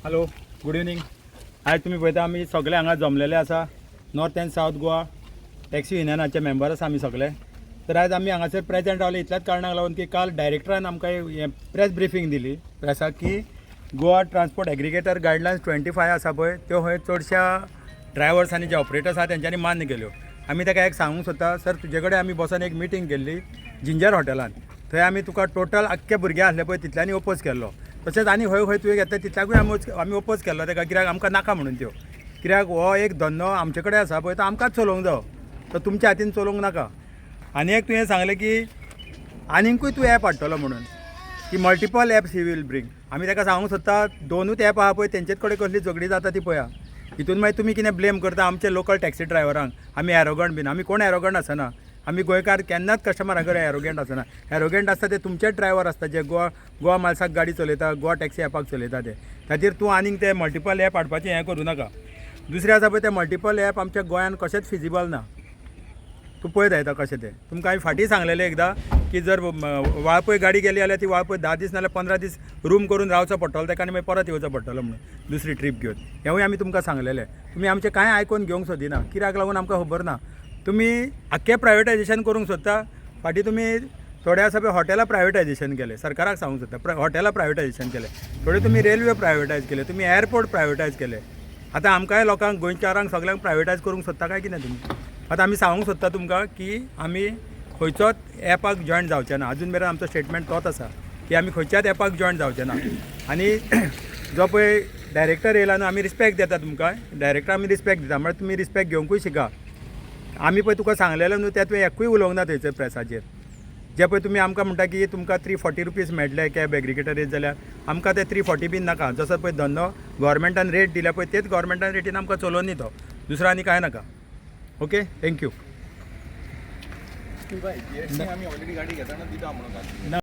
Hello, good evening. आयज तुमी पळयता, आमी सगळे हांगा जमलेले आसा. North and south Goa taxi युनियनाचे मेंबर आसा आमी सगळे. तर आयज आमी हांगासर प्रेजेंट रावले इतल्याच कारणाक लागून की काल डायरेक्टरान आमकां हें प्रेस ब्रिफींग दिली प्रेसाक की Goa Transport Aggregator Guidelines 25 आसा पळय, त्यो खंय चडश्या ड्रायवर्स आनी जे ऑपरेटर्स आसा तेंच्यांनी मान्य केल्यो. आमी ताका एक सांगूंक सोदता, सर, तुजे कडेन आमी बसोन एक मिटींग केल्ली जिंजर हॉटेलान. थंय आमी तुका टोटल आख्खे भुरगे आसले पळय, तितल्यांनी ओपोज केल्लो. तशेंच आनी खंय खंय तुवें घेतले, तितल्याकूय आमी ओपोज केल्लो ताका, कित्याक आमकां नाका म्हणून त्यो. कित्याक हो एक धंदो आमचे कडेन आसा पळय, तो आमकांच चलोवंक जायो, तो तुमच्या हातीन चलोवंक नाका. आनी एक तुवें सांगलें की आनीकूय तूं एप हाडटलो म्हणून, की multiple apps he will bring. आमी ताका सांगूंक सोदता, दोनूच एप आहा पळय, तेंचेच कडेन कसली झगडी जाता ती पळया. हितून मागीर तुमी कितें ब्लेम करता आमचे लोकल टॅक्सी ड्रायव्हरांक, आमी एरोगंट बीन. आमी कोण एरोगंट आसना. आमी गोंयकार केन्नाच कस्टमरा कडेन एरोगंट आसना. एरोगंट आसता ते तुमचेच ड्रायव्हर आसता, जे गोवा गोवा माल्साक गाडी चलयता, गोवा टॅक्सी एपाक चलयता ते. खातीर तूं आनीक ते मल्टिपल एप हाडपाचें हें करूं नाका. दुसरें आसा पळय, ते मल्टिपल एप आमच्या गोंयान कशेंच फिजिबल ना. तूं पळयत येता कशें तें. तुमकां हांवें फाटीं सांगलेलें एकदां की जर वाळपय गाडी गेली जाल्यार ती वाळपय 10 दीस नाल्यार 15 दीस रूम करून रावचो पडटलो ताका आनी मागीर परत येवचो पडटलो म्हणून दुसरी ट्रीप घेवन. हेंवूय आमी तुमकां सांगलेलें. तुमी आमचें कांय आयकून घेवंक सोदिना. कित्याक लागून आमकां खबर ना. तुमी आख्खें प्रायवेटायजेशन करूंक सोदता. फाटीं तुमी थोडे आसा पळय, हॉटेलां प्रायवेटायजेशन केलें. सरकाराक सांगूंक सोदता, हॉटेलां प्रायवेटायजेशन केलें थोडे तुमी, रेल्वे प्रायवेटायज केले तुमी, एअरपोर्ट प्रायवेटायज केले. आतां आमकांय लोकांक, गोंयकारांक सगल्यांक प्रायवेटायज करूंक सोदता काय कितें तुमी? आतां आमी सांगूंक सोदता तुमकां की आमी खंयचोच एपाक जॉयन जावचे ना. अजून मेरेन आमचो स्टेटमेंट तोच आसा की आमी खंयच्याच एपाक जॉयन जावचे ना. आनी जो पळय डायरेक्टर येयला न्हू, आमी रिस्पेक्ट दिता तुमकां. डायरेक्टर आमी रिस्पेक्ट दिता म्हळ्यार तुमी रिस्पेक्ट घेवंकूय शिका. आमी पळय तुका सांगलेलें न्हू, तें तुवें एकूय उलोवंक ना थंयसर प्रेसाचेर. जे पळय तुमी आमकां म्हणटा की तुमकां 340 रुपीज मेळटले कॅब एग्रिगेटर येत जाल्यार, आमकां ते 340 बीन नाका. जसो पळय धंदो गोवोरमेंटान रेट दिल्या पळय, तेच गोवोरमेंटान रेटीन आमकां चलोवन न्ही तो, दुसरो आनी कांय नाका. Okay, thank you. आमी ऑलरेडी गाडी घेताना दिता म्हणून. ना.